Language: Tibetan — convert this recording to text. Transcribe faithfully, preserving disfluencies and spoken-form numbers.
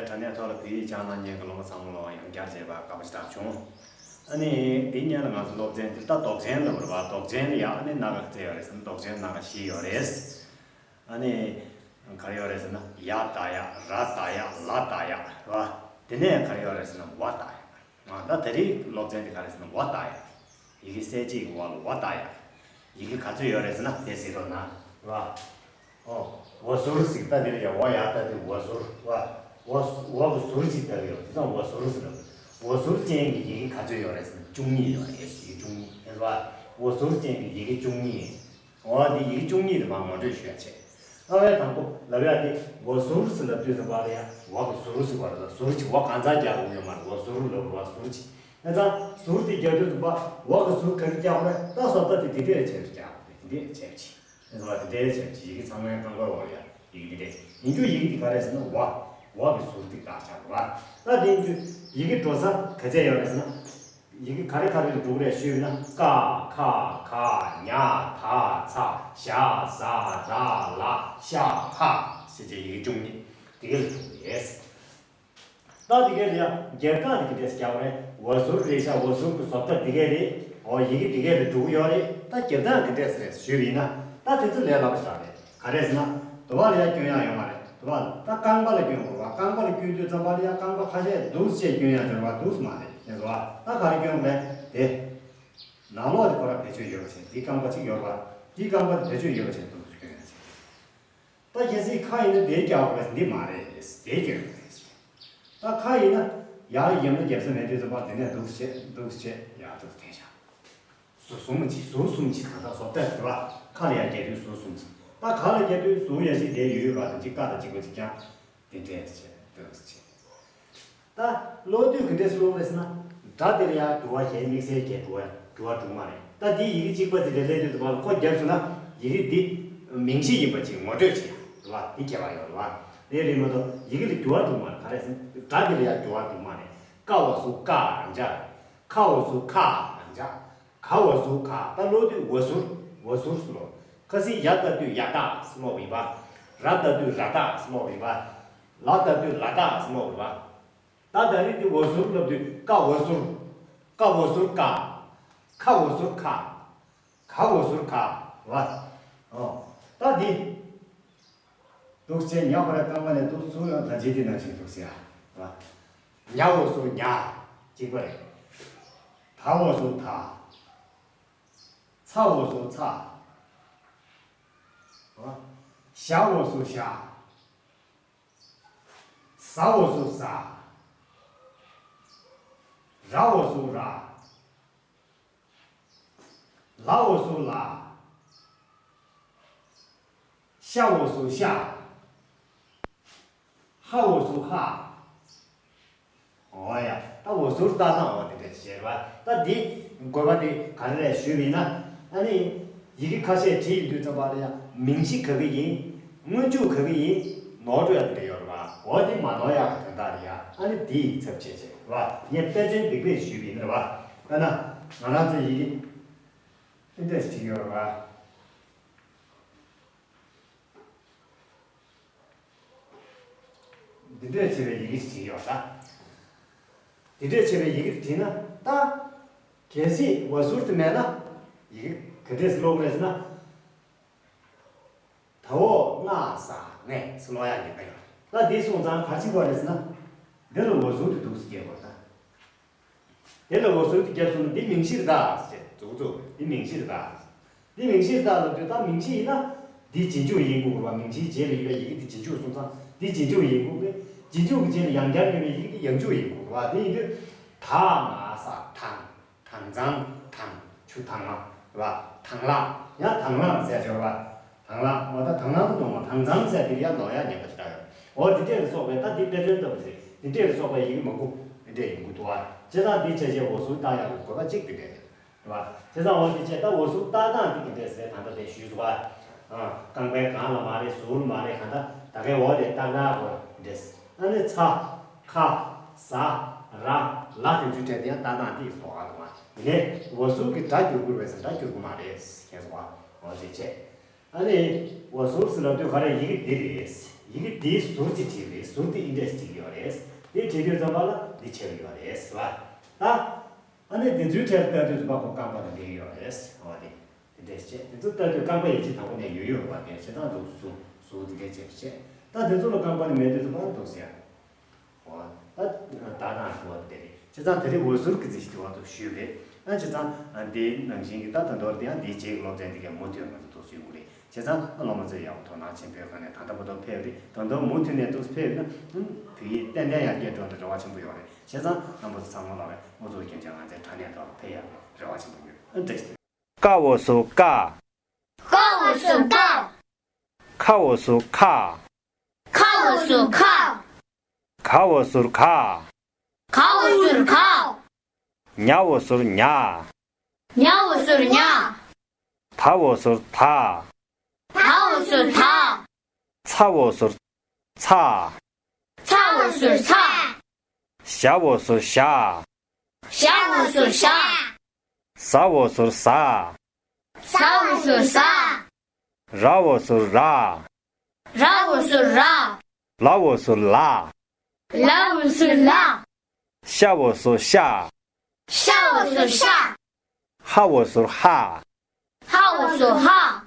དྲ་གནས་ཐོག་ལ་བོད་ཡིག་སྦྱང་གནང་མཁན་གྱི་སློབ་མ་ཚང་མ་ལ་ཡང་བསྐྱར་མཇལ་བ་དགའ་པོ་ཞེ་དྲག་བྱུང་། ཨ་ནི་འདི་སྔོན་ལ་ང་ཚོ་སློབ་ཚན་འདི་ད་འདོགས་ཆེན་ལབ་རེད་བ། འདོགས་ཆེན་ལ་ཡང་ཨ་ནི་སྣ་ཁ་ག་ཚད་ཡོད་རེད་ཟེར་ན། འདོགས་ཆེན་སྣ་ཁ་བཞི་ཡོད་རེད། ཨ་ནི་ག་རེ་ཡོད་རེད་ཟེར་ན། ཡ་བཏགས་ཡག་ར་བཏགས་ཡག་ལ་བཏགས་ཡག་རེད་བ། དེ་ནས་ག་རེ་ཡོད་རེད་ཟེར་ན། ཝ་བཏགས་ཡག་ཨ་ད་དེ་རིང་སློབ་ཚན་འདི་ག་རེ་ཟེར་ན། ཝ་བཏགས་ཡག་ཡི་གེ་གསལ་བྱེད་ཀྱི་ཝ་ལ་ཝ་བཏགས་ཡག་ཡི་གེ་ག་ཚོད་ཡོད་རེད་ཟེར་ན། དེ་གཟིགས་རོགས་གནང་། རེད་བ། ཨོ། ཝ་ཟུར་ཟེར། ད་དེ་ལ་ཡ་ཝ་ཡ་བཏགས་དུས་ཝ་ཟུར་བ། ཝ་ཝ་གི་ཟུར་གཅིག་བཏགས་ཡོད། དེ་ཙང་ཝ་ཟུར་ཟེར་ལ། ཝ་ཟུར་ཅན་གྱི་ཡི་གེ་ག་ཚོད་ཡོད་རེད་ཟེར་ན། བཅུ་གཉིས་ཡོད་རེད། ཡི་གེ་བཅུ་གཉིས་རེད་བ། ཝ་ཟུར་ཅན་གྱི་ཡི་གེ་བཅུ་གཉིས། ཨོ། འདི་ཡི་གེ་བཅུ་གཉིས་དེ་མར་ངོ་སྤྲོད་ཞུ་ཡ་བྱས། ཨ་ཝའི་དང་པོ་ལབ་ཡ་དེ་ཝ་ཟུར་ཟེར་ལབ་དུས་ཙམ་པ་ལ་ཡ་ཝ་གི་ཟུར་ཟེར་བ་རེད། ཟུར་གཅིག་ཝ་གང་ཚང་རྒྱག་དགོས་ཡོད་མ་རེད། ཝ་ཟུར་ལབ་རེད་བ། ཟུར་གཅིག་དེ་ཙང་ཟུར་དེ་རྒྱག་དུས་ཙམ་པ་ཝ་གི་ཟུར་ག་རེ་རྒྱག་དགོས་རེད། ད་བཟོ་ལྟ་དེ་དེ་འདྲས་བྱས་རྒྱག་དགོས་རེད། དེ་འདྲས་བྱས་ཅིག་ཨེ་ཟེར་བ་དེ་འདྲའི་བྱས་ཀྱི་ཡི་གེ་ཚང་མའི་རྐང་པའི་འོག་ལ་ཡ་ཡི་གེ་འདི་འདྲས། ཡིན་རྒྱུ་ཡི་གེ་འདི་ག་རེ་ཟེར་ན། ཝ། ཝ་གི་ཟུར་ཏིག་ཏག་ཆགས་འདུག་བ། ད་དེ་ཡིན་རྒྱུ་ཡི་གེ་འགྲོ་ས་ག་ཚད་ཡོད་རེད་ཟེར་ན། ཡི་གེ་ག་རེ་ག་རེ་ལ་འགྲོ་གི་རེད་ཞུས་ན། ཀ་ཁ་ག་ཉ་ད་ཚ་ཞ་ཟ་ད་ལ་ཤ་ཧ་ཟེར་བྱས་ཡི་གེ་བཅུ་གཉིས་དེ་ག་ལ་འགྲོ་གི་རེད། ད་འདི་གའི་ལ་ཡ་རྒྱབ་རྟགས་འདི་ག་འདྲས་རྒྱག་པ་རེད། ཝ་ཟུར་རེད་ཤག་ཝ་ཟུར་གྱི་བཟོ་ལྟ་འདི་ག་རེད། འོ། ཡི་གེ་འདི་ག་ལ་འགྲོ་གི་ཡོད་རེད། ད་རྒྱབ་རྟགས་ག་འདྲས་རེད་ཞུས་པ་ཡིན་ན། ད་དེ་ཚོ་ལས་སླ་པོ་ཞིག་རེད། ག་རེ་ཟེར་ན། དུ་བ་ལ་ཡ་སྐྱོན་ཡག་ཡོད་མ་རེད། དུ་བ་ལ་ད་རྐང་པ་ལ་སྐྱོན་དགོས་རེད་བ། རྐང་པ་ལ་སྐྱོན་དུས་ཙམ་པ་ལ་ཡ་རྐང་པ་ཁ་ཤས་འདུག་སེ་སྐྱོན་ཡག་ཡོད་རེད་བ། འདུག་སེ་མ་རེད། ཤེས་སོང་བ། ད་ག་རེ་སྐྱོན་དགོས་རེད། དེ་ནང་ལོགས་དེ་ཁོ་རང་བེད་སྤྱོད་ཡོད་པ་བྱས། འདི་རྐང་པ་གཅིག་ཡོད་རེད་བ། འདི་རྐང་པ་དེ་བེད་སྤྱོད་ཡོད་པ་བྱས་འདུག་སེ་སྐྱོན་ཡག་བྱས། ད་གལ་སྲིད་ཁ་ཡིན་ན་དེ་རྒྱག་དགོས་རེད། འདི་མ་རེད། དེ་སྐྱོན་དགོས་རེད། ད་ཁ་ཡིན་ན་ཡར་རྒྱབ་ན་རྒྱབ་ས་མེད་དུས་ཙམ་པ་དེ་ནས་འདུག་སེ་བྱས། འདུག་སེ་བྱས། ཡར་འདུག་སེ་བྱས། ཟུར་གསུམ་གྱིས། ཟུར་གསུམ་གྱིས། ད་ལྟ་བཟོ་ལྟ་དེ་ལ་ཁ་ལ་ཡར་རྒྱབ་དུས་ཟུར་གསུམ་གྱིས། ད་ག་ལ་རྒྱབ་དུས་ཟུར་ཡ་ཞིག་དེ་ཡོད་ཡོད་པ་དང་གཅིག་ཀ་དང་གཅིག་པ་གཅིག་རྐྱང་དེ་འདྲས་བྱས། འདུག་སེ་བྱས། ད་ཀློག་དུས་ག་འདྲས་ཀློག་རེད་ཟེར་ན། སྒྲ་དེ་ལ་ཡང་འགྱུར་བ་གང་དམིགས་བསལ་གྱི་འགྱུར་བ་འགྱུར་བ་འགྲོ་གི་མ་རེད། ད་འདི་ཡི་གེ་གཅིག་པ་དེ་འདྲ་སླེབས་དུས་ཙམ་པ་ལ་ཁོ་བརྒྱབ་སོང་ན་ཡི་གེ་འདི་མིང་གཞི་ཡིན་པ་ཅིག་ངོ་སྤྲོད་བྱེད་ཡ་རེད་བ། འདི་ཁྱད་པར་ཡོད་རེད་བ། དེ་རེད་མ་གཏོགས་ཡི་གེ་ལ་འགྱུར་བ་འགྲོ་གི་མ་རེད། ག་རེ་ཟེར་ན་སྒྲ་དེ་ལ་ཡང་འགྱུར་བ་འགྲོ་གི་མ་རེད། ཀ་འོག་ཟུར་ཀ་རང་འཇགས་རེད། ཁ་འོག་ཟུར་ཁ་རང་འཇགས། ག་འོག་ཟུར་ག། ད་ཀློག་དུས་འོག་ཟུར་འོག་ཟུར་ཟེར་ཀློག་ཁ་སང་ཡ་བཏགས་དུས་ཡ་བཏགས་ཟེར་ཀློག་པ་ཡིན་པ། ར་བཏགས་དུས་ར་བཏགས་ཟེར་ཀློག་པ་ཡིན་པ། ལ་བཏགས་དུས་ལ་བཏགས་ཟེར་ཀློག་པ་ཡིན་པ། ད་ད་རེས་དེ་འོག་ཟུར་ལབ་དུས་ཀ་འོག་ཟུར། ཀ་འོག་ཟུར་ཀ། ཁ་འོག་ཟུར་ཁ། ག་འོག་ཟུར་ག་རེད་བ། ཨོ། ད་འདི་འདུག་སེ་ཉ་ཁོ་ར་རྐང་པ་ནས་འདུག་ཚུར་ཡོང་། ད་ཇི་དེ་ནང་བཞིན་འདུག་སེ་ཡ། རེད་བ། ཉ་འོག་ཟུར་ཉ། གཅིག་པ་རེད། ད་འོག་ཟུར་ད། ཚ་འོག་ཟུར་ཚ། རེད་བ། ཞ་འོག་ཟུར་ཞ། ཟ་འོག་ཟུར་ཟ། ར་འོག་ཟུར་ར། ལ་འོག་ཟུར་ལ། ཤ་འོག་ཟུར་ཤ། ཧ་འོག་ཟུར་ཧ། འོ་ཡ། ད་འོག་ཟུར་ལྟ་སྟངས་འོ་དེ་འདྲ་ཞིག་རེད་བ། ད་འདི་དགོས་པ་དེ་ག་རེ་རེད་ཞུས་པ་ཡིན་ན། ཨ་ནི་ཡི་གེ་ཁ་ཤས་བྲིས་ཡོང་དུས་ཙམ་པ་ལ་ཡང་མིང་གཞི་ག་གི་ཡིན། སྔོན་འཇུག་ག་གི་ཡིན། ནོར་འགྲོ་ཡ་དེ་འདྲ་ཡོད་རེད་བ། འོ་དེ་མ་ནོར་ཡག་གི་དོན་དག་རེད་ཡ། ཨ་ནི་དེ་ཡི་ཚབ་བྱས་བྱས་རེད་བ། ངས་དཔེ་མཚོན་འདི་དཔེ་ཞུས་པ་ཡིན་རེད་བ། དཔེར་ན་ང་རང་ཚོའི་ཡི་གེ་འདི་འདྲ་ཞིག་བྲིས་ཡོད་རེད་བ། འདི་འདྲས་བྱས་པའི་ཡི་གེ་ཞིག་བྲིས་ཡོད་ད། འདི་འདྲས་བྱས་པའི་ཡི་གེ་བྲིས་ན་ད། གལ་སྲིད་འོག་ཟུར་དེ་མེད་ན། ཡི་གེ་ག་འདྲས་སུ་ཀློག་རེད་ཟེར་ན། ད་འོག་ང་ས་ངས་སུ་ཀློག་ཡག་ཡིན་པ་ཡོད། ད་འདི་སོང་ཙང་ག་རེ་བྱེད་དགོས་རེད་ཟེར་ན། འདི་ལ་འོག་ཟུར་དེ་འདུག་སེ་སྐྱེལ་དགོས་ད། དེ་ལ་འོག་ཟུར་དེ་བརྒྱབ་སོང་ན་འདི་མིང་གཞིར་གདའ་ཟེར། འཛུགས་འཛུགས་འདི་མིང་གཞིར་གདའ། འདི་མིང་གཞིར་གདའ་ལབ་དུས་ད་མིང་གཞི་ཡིན་ན། འདི་རྗེས་འཇུག་ཡིན་དགོས་རེད་བ། མིང་གཞིའི་རྗེས་ལ་ཡོད་པའི་ཡི་གེ་འདི་རྗེས་འཇུག་སོང་ཙང་འདི་རྗེས་འཇུག་ཡིན་དགོས་པས། རྗེས་འཇུག་གི་རྗེས་ལ་ཡང་བསྐྱར་ཡོད་པའི་ཡི་གེ་འདི་ཡང་འཇུག་ཡིན་དགོས་རེད་བ། དེ་ཡིན་དུས། ད་ང་ས་དང་། དྭངས་གཙང་དང་། ཆུ་དྭངས་མ་རེད་བ། དྭངས་ལྷང་། ཡང་དྭངས་ལྷང་ཟེར་ཡག་ཡོད་རེད་བ། དྭངས་ལྷང་། འོ་ད་དྭངས་ལྷང་དུ་གཏོང་བ། དྭངས་གཙང་ཟེར་དེ་ཡང་ནོར་ཡག་ཉེན་ཁ་ཞེ་དྲག་ཡོད། འོ་དེ་འདྲས་ལ་སོགས་པའི་ད་འདི་དཔེ་མཚོན་ལྟ་བུ་རེད། འདི་འདྲས་ལ་སོགས་པའི་ཡི་གེ་མང་པོ་འདི་འདྲས་ཡོང་གི་འདུག་བ། བྱས་ཙང་འདི་བྱས་རྗེས་འོག་ཟུར་བཏགས་ཡག་གི་དགོས་པ་གཅིག་དེ་འདྲས་རེད་བ། བྱས་ཙང་འོ་དེ་བྱས་ད་འོག་ཟུར་བཏགས་སྟངས་འདི་ག་འདྲས་ཟེར་ད་ལྟ་དེ་ཞུས་སོང་བ། ཨ། རྐང་པའི་སྒང་ལ་མ་རེད། ཟུར་ལ་མ་རེད། གང་ལྟར་ད་གའི་འོག་དེ་བཏགས་ན་དགོས་འདྲས། ཨ་ནི་ཚ། ཁ། ཟ། ར། ལ་དེ་ཚོའི་གྲས་དེ་ཡང་བཏགས་སྟངས་དེ་ཡིན་སོང་བ། དེ་ནས་འོག་ཟུར་གྱི་སྒྲ་འགྱུར་དགོས་རེད་ཟེར་ན་སྒྲ་འགྱུར་དགོས་མ་རེད། མཁྱེན་སོང་བ། འོ་དེ་བྱས། ཨ་ནི་འོག་ཟུར་ཟེར་ལབ་དུས་ག་རེ་ཡི་གེ་འདི་རེད། ཡི་གེ་འདིའི་ཟུར་གཅིག་བྲིས་པ་རེད། ཟུར་དེ་ཨིན་ཌེག་སི་གཅིག་ཡོད་རེད། འདི་བྲིས་དུས་ཙམ་པ་ལ་འདི་ཆགས་ཡོད་རེད་ཟེར་བ། ད་ཨ་ནི་འདི་ཚོའི་གྲས་ལྟ་དུས་ཙམ་པ་ཁོ་རྐང་པ་དང་འབྲེལ་ཡོད་རེད་ཟེར་བ་དེ། དེ་འདྲས་བྱས། དེ་ཚོ་ལྟ་དུས་རྐང་པ་ཡན་ཆད་དང་པོ་ནས་ཡོད་ཡོད་པ་དེ་བྱས་ཙང་འདུག་ཟུར་ཟུར་དེ་འདྲས་བྱས་བྱས། ད་དེ་ཚོ་ལ་རྐང་པ་ནི་མེད་དུས་ཙམ་པ་འདུག་ཟེར། འོ། ད་ད་དང་ཞུ་བ་དེ་རེད། བྱས་ཙང་དེ་རིང་འོད་ཟུར་གྱི་རྩིས་ཞིག་དེ་བར་དུ་ཞུས་པས། ཨ་བྱས་ཙང་འདིའི་ནང་བཞིན་གྱི་ད་ད་མདོར་དེ་ཡང་འདིའི་རྗེས་ཀྱི་སློབ་ཚན་འདི་གའི་མུ་མཐུད་ང་ཚོ་འདུག་ཞུ་དགོས་རེད། བྱས་ཙང་སློབ་མ་ཚོས་ཡག་པོ་དོ་སྣང་ཆེན་པོས་གང་ནས་ད་ལྟ་བར་དུ་ཕེབས་རེད། ད་དུང་མུ་མཐུད་ནས་འདུག་ཕེབས་ན་བོད་ཡིག་ཏན་ཏན་ཡར་རྒྱས་འགྲོ་འདྲ་རེ་བ་ཆེན་པོ་ཡོད་རེད། བྱས་ཙང་རྣམ་པ་ཚོ་ཚང་མ་ལ་བས་ཨུ་ཚུགས་རྒྱུན་ཆད་ང་ཚོའི་དྲ་གནས་ཐོག་ལ་ཕེབས་ཡག་གི་རེ་བ་ཆེན་པོ་ཡོད། ཨ་བཀྲ་ཤིས་བདེ་ལེགས། ཀ་འོད་ཟུར་ཀ། ཀ་འོད་ཟུར་ཀ། ཁ་འོད་ཟུར་ཁ། ཁ་འོད་ཟུར་ཁ། ག་འོད་ཟུར་ག། ག་འོད་ཟུར་ག། ཉ་འོད་ཟུར་ཉ། ཉ་འོད་ཟུར་ཉ། ད་འོད་ཟུར་ད། ད་འོད་ཟུར་ད། ཚ་འོད་ཟུར་ཚ། ཚ་འོད་ཟུར་ཚ། ཞ་འོད་ཟུར་ཞ། ཞ་འོད་ཟུར་ཞ། ཟ་འོད་ཟུར་ཟ། ཟ་འོད་ཟུར་ཟ། ར་འོད་ཟུར་ར། ར་འོད་ཟུར་ར། ལ་འོད་ཟུར་ལ། ལ་འོད་ཟུར་ལ། ཤ་འོད་ཟུར་ཤ། ཤ་འོད་ཟུར་ཤ། ཧ་འོད་ཟུར་ཧ། ཧ་འོད་ཟུར་ཧ།